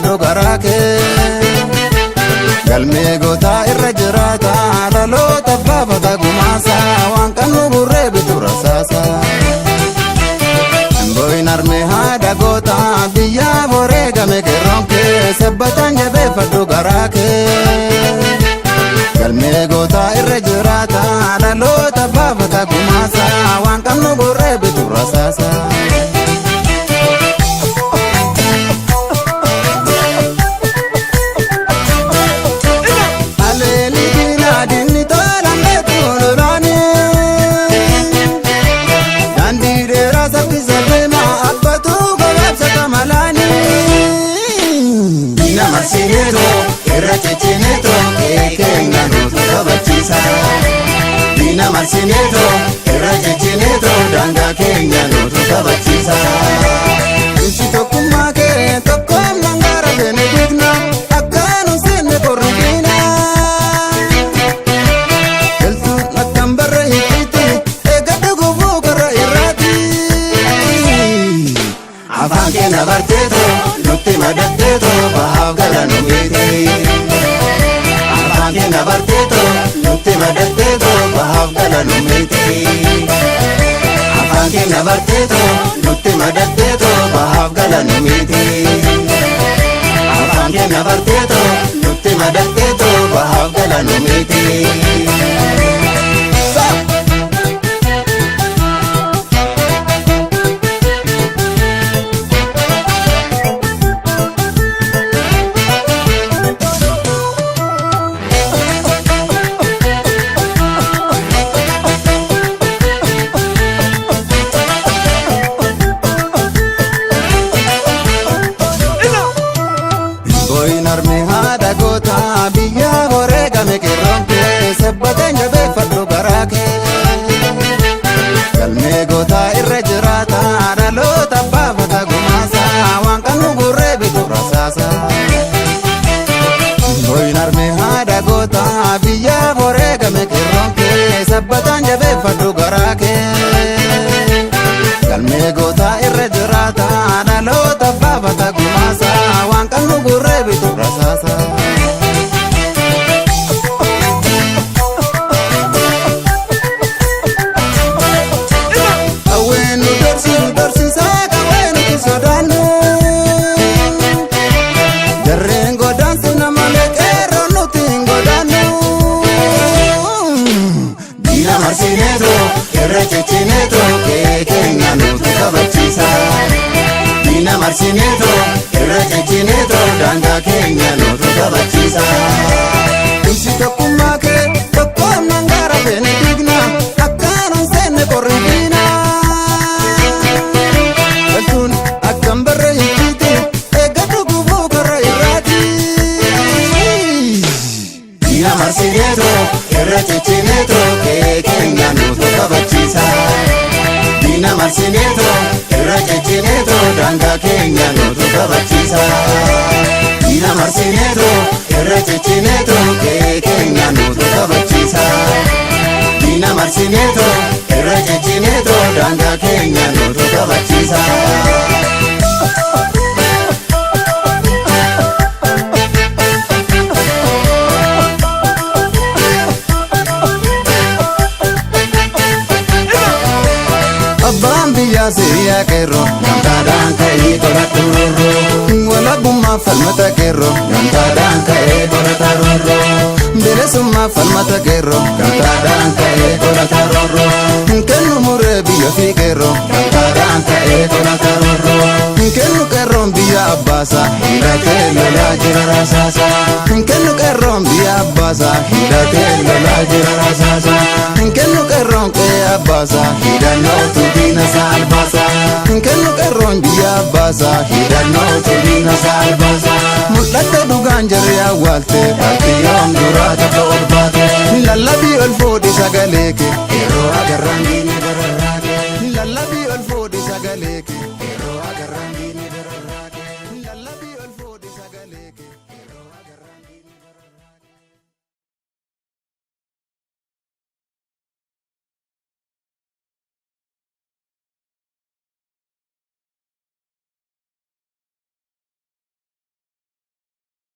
jabeeffadhu garaa kee. Galmee gootaa irra jiraata dhaloota baafata gumaasa waan qabnu gurree bitu rasaasa. Booyin armee haadha goota biyya boree game qeerroon kee sabbataan jabeeffadhu garaa kee. Galmee gootaa irra jiraata dhaloota baafata gumaasa waan qabnu gurree bitu rasaasa. Aleeli diinaa diinni tolaan beektu lolaani. Daandii dheeraa saffisa deemaa abbatu gabaabsata malaani. Diina marsineeto irra ciccineeto keenya nutu kabachiisa. Diina marsineeto irra ciccineeto daangaa keenya nutu kabachiisa. Ibsi tokkummaa kee tokkoon mangaara feene diigna akka nu seenne korru diina. Galtuun akkan barra hiikiiti eeggadhu gufuu karra irraati. Afaan keenya barteeto nutti madatteeto bahaaf gala nu beete. Afaan keenya barteeto nutti madatteeto bahaaf gala nu beete. Afaan keenya barteeto nutti madatteeto bahaaf gala nu beete. Afaan keenya barteeto nutti madatteeto bahaaf gala nu beete. Booyin armee haadha goota biyya horee game qeerroon kee sabbataan jabeeffadhu garaa kee. Galmee gootaa irra jiraata dhaloota baafata gumaasa waan qabnu gurree bitu rasaasa. Booyin armee haadha goota biyya horee game qeerroon kee sabbataan jabeeffadhu garaa kee. Galmee gootaa irra jiraata dhaloota baafata gumaasa waan qabnu gurree bitu rasaasa. Qawween nu dorsiisu dorsiisaa qawwee nuti sodaannu. Jarreen godaansu nama qeerroon nuti hin godaannu. Diina marsineeto irra ciccineeto keenya nutu kabachiisa. Diina marsineeto irra ciccineeto daangaa keenya nutu kabachiisa. Ibsi tokkummaa kee tokkoon nangaara feene diigna akka nun seenne qorri diina. Galtuun akkam barra hiikiiti eeggadhu gufuu karra irraati. Diina marsineeto irra ciccineeto keenya nutu kabachiisa. Diina marsineeto irra ciccineeto daangaa keenya nutu kabachiisa. Diina marsineeto irra ciccineeto keenya nutu kabachiisa. Diina marsineeto irra ciccineeto daangaa keenya nutu kabachiisa. Abbaan biyyaa siriyaa qeerroo Gamtaadhaan ka'ee godhadhu roorroo. Walabummaa falmata qeerroo Gamtaadhaan ka'ee godhata roorroo. Bilisummaa falmata qeerroo Gamtaadhaan ka'ee godhata roorroo. Kennu muree biyya fi qeerroo Gamtaadhaan ka'ee godhata roorroo. Kennu qeerroon biyya abbaasa Hidhatee lolaa jira rasaasa. Kennu qeerroon biyya abbaasa Hidhatee lolaa jira rasaasa. Kennu qeerroon qe'ee abbaasa Hidhannootu diina saalbaasa. Kennu qeerroon biyya abbaasa Hidhannootu diina saalbaasa. Mul'atte dhugaan jarri awwaalte Bakki yoom duraa tabba